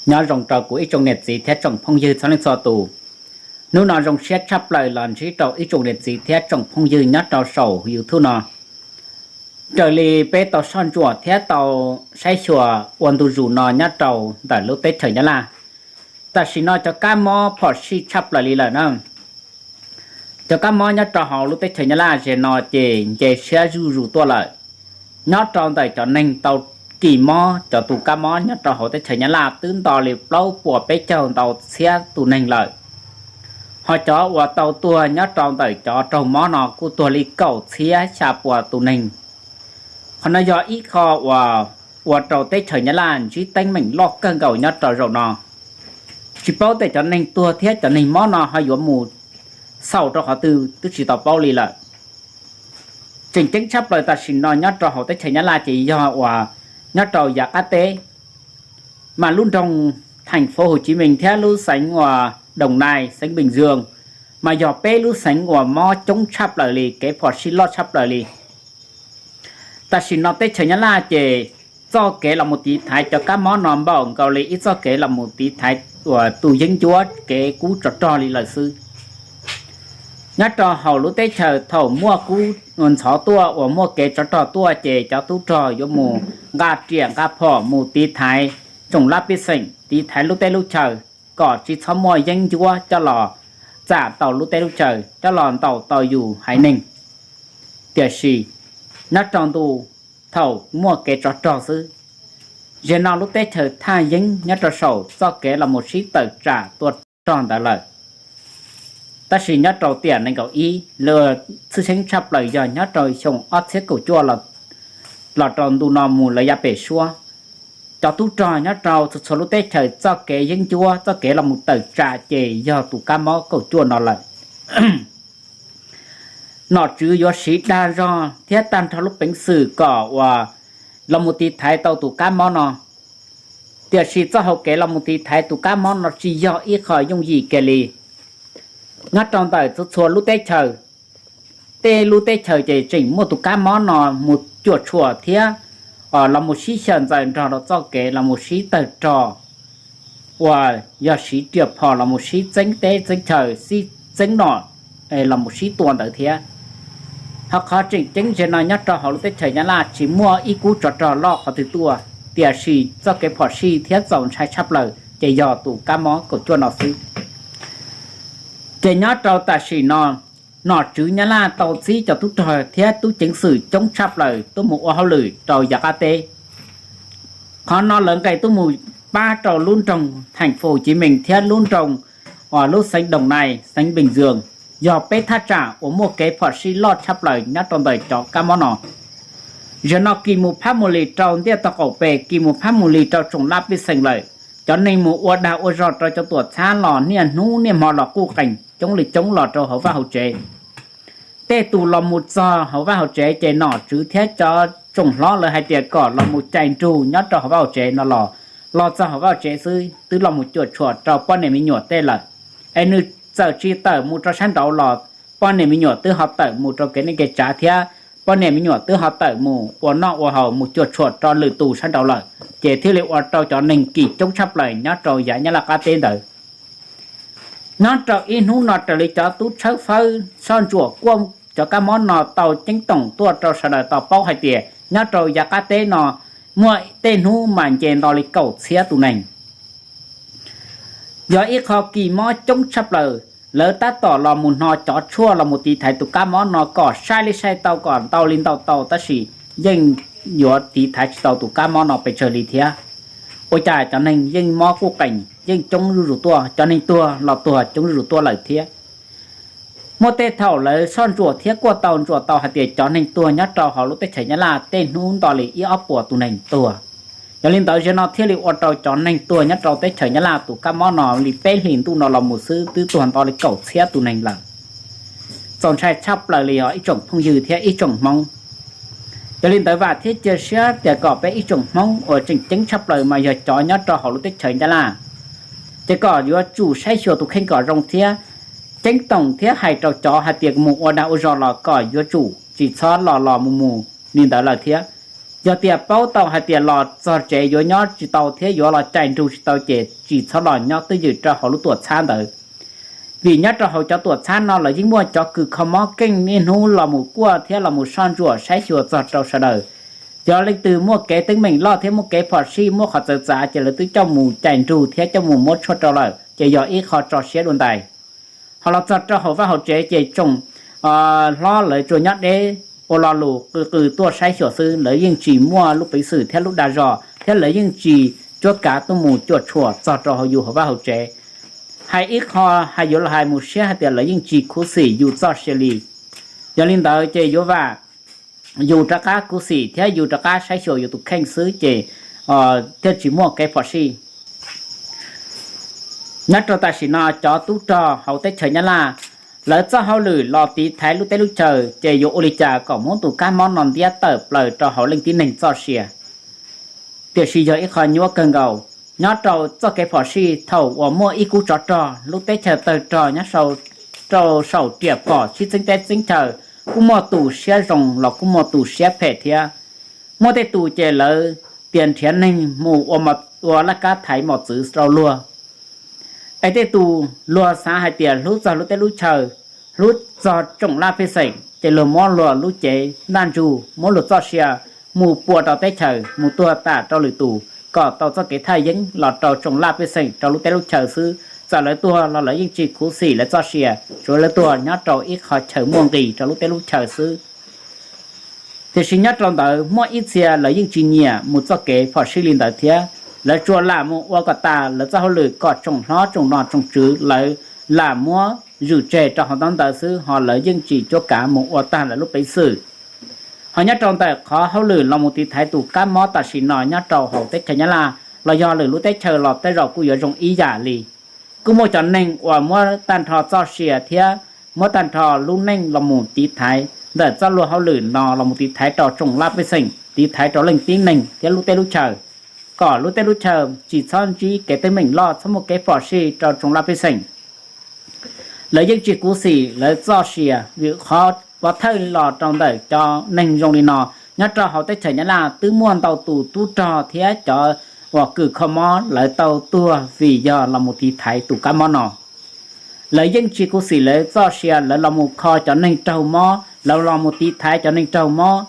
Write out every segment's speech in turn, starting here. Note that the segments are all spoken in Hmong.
Nyob zoo rau kuv ib tsoom niam txiv thiab tsoom phooj ywg txhua leej txhua tus. Hnub no zoo siab tshaj plaws los ntsib rau ib tsoom niam txiv thiab tsoom phooj ywg nyob rau saum YouTube no. Raws li peb tau soj ntsuam thiab tau saib xyuas ua ntu zus no nyob rau ntawm lub teb chaws Nyab Laj, tam sim no cov kab mob phom sij tshaj plaws li lawm na. Cov kab mob nyob rau hauv lub teb chaws Nyab Laj ze no ces nce siab zuj zus tuaj lawm. Nyob rau ntawm cov neeg tau kis mob cov tus kab mob nyob rau hauv teb chaws Nyab Laj twb nto li plaub puas peb caug ntau txhiab tus neeg lawm. Ho cov uas tau tuag nyob rau ntawm cov raug mob no kuj tuag li kaum txhiab xya puas tus neeg. Qhov no yog ib qho uas ua rau teb chaws Nyab Laj ntsib teeb meem loj kawg nkaus nyob rau zaum no. Tsis paub tias cov neeg tuag thiab cov neeg mob no ho yuav mus xaus rau qhov twg twb tsis tau paub li lawm. Tseem ceeb tshaj plaws tam sim no nyob rau hauv teb chaws Nyab Laj ces yog uas nyob rau yav qab teb, mas lub nroog Thành phố Hồ Chí Minh thiab lub xeev uas Đồng Nai, xeev Bình Dương, mas yog peb lub xeev uas mob coob tshaj plaws li, kev phom sij loj tshaj plaws li. Tam sim no teb chaws Nyab Laj ces txoj kev los mus tiv thaiv cov kab mob no npaum nkaus li ib txoj kev los mus tiv thaiv uas tus yeeb ncuab kev kub tsov rog li lawm xwb. Nyob rau hauv lub teb chaws thaum muaj kub ntxhov tuaj uas muaj kev tsov rog tuaj ces cov tub rog yuav mus nqa riam nqa phom mus tiv thaiv tsoom laj pej xeem, tiv thaiv lub teb lub chaw, kom tsis txhob muaj yeeb ncuab coj los txam tau lub teb lub chaw, coj los ntaus tau yus haiv neeg. Tiam sis nyob rau ntu thaum muaj kev tsov rog xwb, ze no lub teb chaws thaj yeeb nyob rau saum txoj kev los mus sib tawm tsam tua rog ntawd lawm. Tab sis nyob rau tiam nees nkaum ib, lawv tshwj xeeb tshaj plaws yog nyob rau xyoo ob txhiab kaum cuaj los rau ntu no mus lawv yav pem suab, cov tub rog nyob rau txhua txhua lub teb chaws txoj kev yeeb ncuab, txoj kev los mus tawm tsam ces yog tus kab mob kaum cuaj no lawm. Nom tswv yuav siv dag zog thiab tag nrho lub peev xwm kom uas los mus tiv thaiv tau tus kab mob no. Tiam sis txoj hau kev los mus tiv thaiv tus kab mob no tsis yog ib qho yooj yim kiag li. Nyob rau ntawm txhua txhua lub teb chaws, tej lub teb chaws ces tseem muaj tus kab mob no mus cuam tshuam thiab los mus sib xyaw ntxaws nrog rau txoj kev los mus sib tawg rog uas yog siv riam phom los mus sib txeeb teb txeeb chaw, sib txeeb nom los mus sib tua ntawd thiab. Ho qhov tseem ceeb ze no nyob rau hauv lub teb chaws Nyab Laj tsis muaj ib kub tsov rog loj qhov twg tuaj, tiam sis txoj kev phom sij thiab txaus ntshai tshaj plaws ces yog tus kab mob kaum cuaj no xwb. Ces nyob rau tam sim no, nom tswv Nyab Laj tau txib cov tub rog thiab tub ceev xwm coob tshaj plaws tuaj mus ua hauj lwm rau yav qab teb. Qhov no lawv nqes tuaj mus pab rau lub nroog Thành phố Hồ Chí Minh thiab lub nroog, lub xeev Đồng Nai, xeev Bình Dương, yog peb thaj tsam uas muaj kev phom sij loj tshaj plaws nyob rau ntawm cov kab mob no. Zaum no kis mus phab mus li rau ntiaj teb qaum pes, kis mus phab mus li rau tsoom laj pej xeem lawm. Cov neeg mus ua dag ua zog rau cov tuam txhab los niaj hnub niaj hmo los quj qees coob li coob los rau hauv vaj hauv tsev. Tej tus los mus txog hauv vaj hauv tsev ces nom tswv thiab cov tsoom hlob lawv hais tias kom los mus cais nrug nyob rau hauv vaj hauv tsev no los, los txog hauv vaj hauv tsev xwb twb los mus cuam tshuam rau poj niam me nyuam tej lawm. Es nws txawm tsis tawm mus rau sab nraud los poj niam me nyuam twb ho tawm mus rau kev neej kev tsav thiab poj niam me nyuam twb ho tawm mus ua noj ua haus mus cuam tshuam rau lwm tus sab nraud lawm, ces thiaj li ua rau cov neeg kis coob tshaj plaws nyob rau yav Nyab Laj qab teb ntawd. Nyob rau ib hnub no raws li cov tub tshawb fawb soj ntsuam kuaj cov kab mob no tau ceeb toom tuaj rau sawv daws tau paub hais tias nyob rau yav qab teb no muaj tej hnub mas nce nto li kaum txhiab tus neeg. Yog ib qho kis mob coob tshaj plaws, lawv tab tom los mus hno cov tshuaj los mus tiv thaiv tus kab mob no kom saib li saib tau kom ntau li ntau tau tab sis yeej yuav tiv thaiv tsis tau tus kab mob no pes tsawg li thiab. Ua cas cov neeg yeej mob quj qees yeej coob zuj zus tuaj, cov neeg tuag los tuag coob zuj zus tuaj lawm thiab. Muaj tej thaum lawv soj ntsuam thiab kuaj tau ntsuam tau hais tias cov neeg tuag nyob rau hauv lub teb chaws Nyab Laj tej hnub nto li ib ob puas tus neeg tuag. Yog li ntawd zaum no thiaj li ua rau cov neeg tuag nyob rau teb chaws Nyab Laj tus kab mob no li peb hlis ntuj no los mus xwb twb tuag nto li kaum txhiab tus neeg lawm. Txaus ntshai tshaj plaws li os ib tsoom phooj ywg thiab ib tsoom Hmoob. Yog li ntawd vam thiab cia siab tias kom peb ib tsoom Hmoob uas tseem ceeb tshaj plaws mas yog cov nyob rau hauv lub teb chaws Nyab Laj, ces kom yuav tsum saib xyuas tus kheej kom zoo thiab ceeb toom thiab hais rau cov hais tias mus ua dag ua zog los kom yuav tsum tsis txhob los los mus mus li ntawd lawm thiab. Yog tias paub tau hais tias los txog tsev yuav nyob tsis tau thiab yuav los cais nrug tsis tau ces tsis txhob los nyob twj ywm rau hauv lub tuam txhab ntawd. Vim nyob rau hauv cov tuam txhab no lawv yeej muaj cov kws kho mob keej niaj hnub los mus kuaj thiab los mus soj ntsuam saib xyuas txog rau sawv daws. Yog leej twg muaj kev teeb meem loj thiab muaj kev phom sij muaj qhov txawv txav ces lawv twb coj mus cais nrug thiab coj mus muab tshuaj rau lawm ces yog ib qho tso siab dua ntais. Ho los txog rau hauv vaj hauv tsev ces tsoom hlob lawv tsuas nyob deb ua lo lus qw qw tuaj saib xyuas xwb, lawv yeej tsis muaj lub peev xwm thiab lub dag zog thiab lawv yeej tsis cuab kav tuaj mus cuam tshuam txog rau hauv yus hauv vaj hauv tsev. Hais ib qho hais yuav los hais mus siab hais tias lawv yeej tsis khuv xim yus txoj sia li. Yog li ntawd ces yuav vam yus rov qab khuv xim thiab yus rov qab saib xyuas yus tus kheej xwb ces thiaj tsis muaj kev phom sij. Nyob rau tam sim no cov tub rog hauv teb chaws Nyab Laj, lawv txoj hauj lwm los tiv thaiv lub teb lub chaw ces yuav ua li cas kom muab tus kab mob no ntiab tawm plaws rau hauv leej tib neeg txoj sia. Tiam sis yog ib qho nyuaj kawg nkaus. Nyob rau txoj kev phom sij thaum uas muaj ib kub tsov rog lub teb chaws tawg rog nyob rau saum riam phom sib txeeb teb txeeb chaw, kuj muaj tus siab zoo los kuj muaj tus siab phem thiab. Muaj tej tus ces lawv tias nrhiav neeg mus ua laj kab thaiv mos txwv rau luag. Es tej tus luag xav hais tias hlub txog lub teb lub chaw, hlub txog tsoom laj pej xeem ces luag muab luag lub cev ntaj ntsug, muab luag txoj sia mus pua rau teb chaws, mus tuag tam rau lwm tus kom tau txoj kev thaj yeeb los rau tsoom laj pej xeem rau lub teb lub chaw xwb. Txawm lawv tuag los lawv yeej tsis khuv xim lawv txoj sia, tsuav lawv tuag nyob rau ib qho chaw muaj nqis rau lub teb lub chaw xwb. Tiam sis nyob rau ntawd muaj ib txhia lawv yeej tsis nyiam mus txoj kev phom sij li ntawd thiab, lawv tsuas lam mus ua kom tas lawv txoj hauj lwm kom tsoom hlob tsoom nom tsoom tswv lawv lam muab zwm tseg rau hauv ntaub ntawv xwb, ho lawv yeej tsis cuab kav mus ua tag lawv lub peev xwm. Ho nyob rau ntawm qhov hauj lwm los mus tiv thaiv tus kab mob tam sim no nyob rau hauv teb chaws Nyab Laj los yog lwm lub teb chaws los tej zaum kuj yuav zoo ib yam li. Kuj muaj cov neeg uas muab tag nrho txoj sia thiab muab tag nrho lub neej los mus tiv thaiv ntawm txoj luag hauj lwm no los mus tiv thaiv rau tsoom laj pej xeem, tiv thaiv rau leej tib neeg thiab lub teb lub chaw, kom lub teb lub chaw tsis txhob ntsib kev teeb meem loj, txhob muaj kev phom sij rau tsoom laj pej xeem. Lawv yeej tsis khuv xim lawv txoj sia, vim qhov pov thawj los rau ntawm cov neeg zoo li no nyob rau hauv teb chaws Nyab Laj twb muaj ntau tus tub rog thiab cov uas kws kho mob lawv tau tuag vim yog los mus tiv thaiv tus kab mob no. Lawv yeej tsis khuv xim lawv txoj sia, lawv los mus kho cov neeg raug mob, lawv los mus tiv thaiv cov neeg raug mob.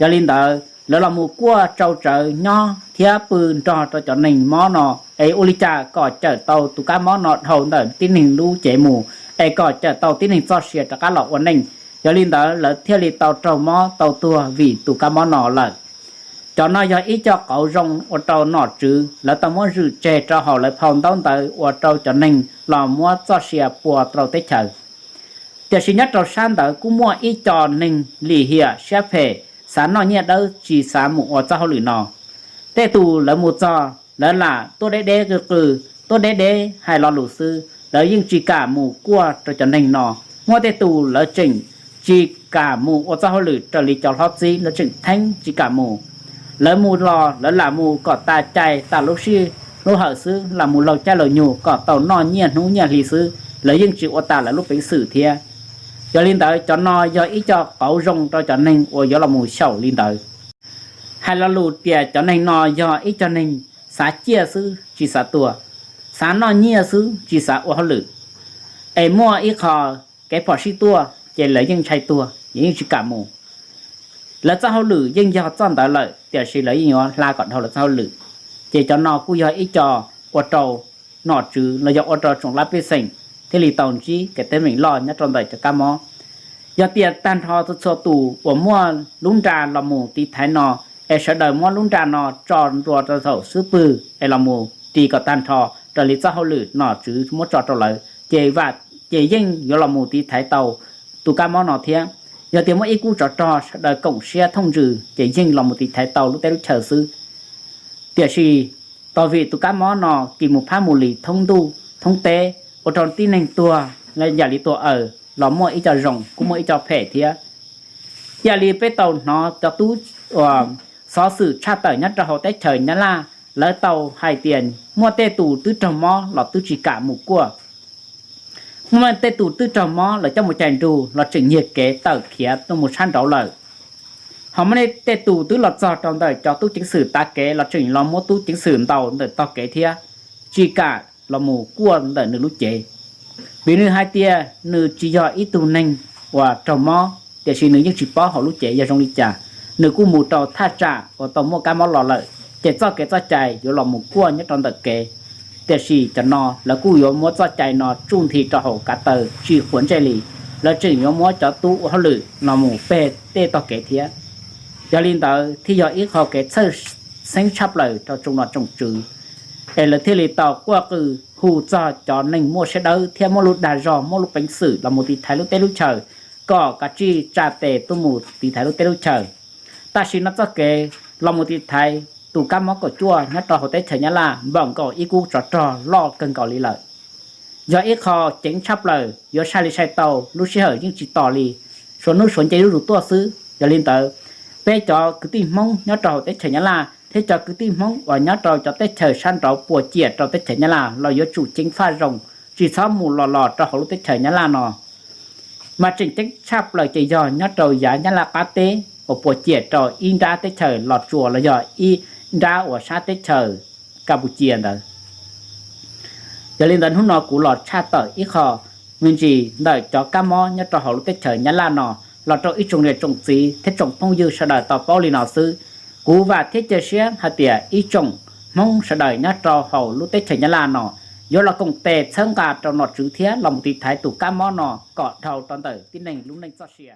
Yog li ntawd lawv los mus kuaj tsau tsawv nyob thiab pw nrog rau cov neeg mob no, es ua li cas kom cawm tau tus kab mob no dhau ntawm tib neeg lub cev mus, es kom cawm tau tib neeg txoj sia rov qab los ua neej. Yog li ntawd lawv thiaj li tau raug mob tau tuag vim tus kab mob no lawm. Cov no yog ib co qauv zoo ua rau nom tswv lawv tau muab zwm tseg rau hauv lawv phau ntaub ntawv ua rau cov neeg los muab txoj sia pua rau teb chaws. Tiam sis nyob rau sab ntawd kuj muaj ib co neeg lim hiam siab phem, xav noj nyiaj dawb tsis xav mus ua txoj hauj lwm no. Tej tus lawv mus txog lawv lam tuaj deb deb qw qw, tuaj deb deb hais lo lus xwb, lawv yeej tsis kam mus kuaj rau cov neeg no. Muaj tej tus lawv tseem tsis kam mus ua txoj hauj lwm raws li cov hlob txib, lawv tseem theeb tsis kam mus. Lawv mus los lawv lam mus kom tas cai tas lub sij lub hawm xwb, lam mus laug caij laug nyoog kom tau noj nyiaj hnub nyiaj hli xwb, lawv yeej tsis ua tas lawv lub peev xwm thiab. Yog li ntawd cov no yog ib co qauv zoo rau cov neeg uas yuav los mus xyaum li ntawd. Hais lo lus tias cov neeg no yog ib co neeg xav ciaj xwb tsis xav tuag, xav noj nyiaj xwb tsis xav ua hauj lwm. Es muaj ib qho kev phom sij tuaj ces lawv yeej ntshai tuag, yeej tsis kam mus. Lawv txoj hauj lwm yeej yog txoj ntawd lawm tiam sis lawv yeej yuav hla kom dhau lawv txoj hauj lwm. Ces cov no kuj yog ib co ua rau nom tswv los yog ua rau tsoom laj pej xeem thiaj li tau ntsib kev teeb meem loj nyob rau ntawm cov kab mob. Yog tias tag nrho txhua txhua tus uas muaj lub nra los mus tiv thaiv no, es sawv daws muab lub nra no tso nrua rau saum xub pwg es los mus ris kom tag nrho raws li txoj hauj lwm nom tswv muab tso rau lawv, ces vam ces yeej yuav los mus tiv thaiv tau tus kab mob no thiab. Yog tias muaj ib kub tsov rog sawv daws koom siab thooj ntsws ces yeej los mus tiv thaiv tau lub teb lub chaw xwb. Tiam sis tau vim tus kab mob no kis mus phab mus li thoob ntuj thoob teb, ua rau tib neeg tuag yam li tuag aws los muaj ib co zoo kuj muaj ib co phem thiab. Yam li peb tau hnov cov tub xov xwm tshaj tawm nyob rau hauv teb chaws Nyab Laj, lawv tau hais tias muaj tej tus twb raug mob los twb tsis kam mus kuaj. Muaj tej tus twb raug mob lawv coj mus cais nrug los tseem nyiag kev tawm khiav tuaj mus sab nraud lawm. Ho muaj nej tej tus twb los txog rau ntawm cov tub ceev xwm tav kev los tseem los muab tub ceev xwm ntaus ntawm tog kev thiab, tsis kam los mus kuaj ntawm nws lub cev. Vim nws hais tias nws tsis yog ib tug neeg uas raug mob, tiam sis nws yeej tsis paub hauv lub cev yog zoo li cas. Nws kuj mus rau thaj tsam uas tau muaj kab mob los lawm, ces txoj kev txoj cai yuav los mus kuaj nyob rau ntawm kev. Tiam sis cov no lawv kuj yuav muab txoj cai no tsuj nthi rau hauv kav taw tsis quav ntsej li. Lawv tseem yuav muab cov tub ua hauj lwm los mus peg tej tog kev thiab. Yog li ntawd thiaj yog ib qho kev txhawj xeeb tshaj plaws rau tsoom nom tsoom tswv, es lawv thiaj li tau quaj qw hu txog cov neeg muaj siab dawb thiab muaj lub dag zog muaj lub peev xwm los mus tiv thaiv lub teb lub chaws, kom kav tsij tsa tes tuaj mus tiv thaiv lub teb lub chaws. Tam sim no txoj kev los mus tiv thaiv tus kab mob kaum cuaj nyob rau hauv teb chaws Nyab Laj npaum nkaus ib kub tsov rog loj kawg nkaus li lawm. Yog ib qho ceev tshaj plaws yuav sai li sai tau lub sij hawm yeej tsis tos li, suav hnub suav nce zuj zus tuaj xwb. Yog li ntawd, peb cov kwv tij Hmoob nyob rau hauv teb chaws Nyab Laj thiab cov kwv tij Hmoob uas nyob rau cov teb chaws sab nraud puas ciam rau teb chaws Nyab Laj los yuav tsum ceev faj zoo, tsis txhob mus los los rau hauv lub teb chaws Nyab Laj no. Mas tseem ceeb tshaj plaws ces yog nyob rau yav Nyab Laj qab teb uas puas ciam rau ib nrab teb chaws Los Tsuas los yog ib nrab uas sab teb chaws Kapucia ntawd. Yog li ntawd hnub no kuv los tshaj tawm ib qho me ntsis ntawm cov kab mob nyob rau hauv lub teb chaws Nyab Laj no los rau ib tsoom niam tsoom txiv thiab tsoom phooj ywg sawv daws tau paub li no xwb. Kuv vam thiab cia siab hais tias ib tsoom Hmoob sawv daws nyob rau hauv lub teb chaws Nyab Laj no yuav los koom tes txhawb nqa rau nom tswv thiab los mus tiv thaiv tus kab mob no kom dhau rau ntawm tib neeg lub neej txoj sia.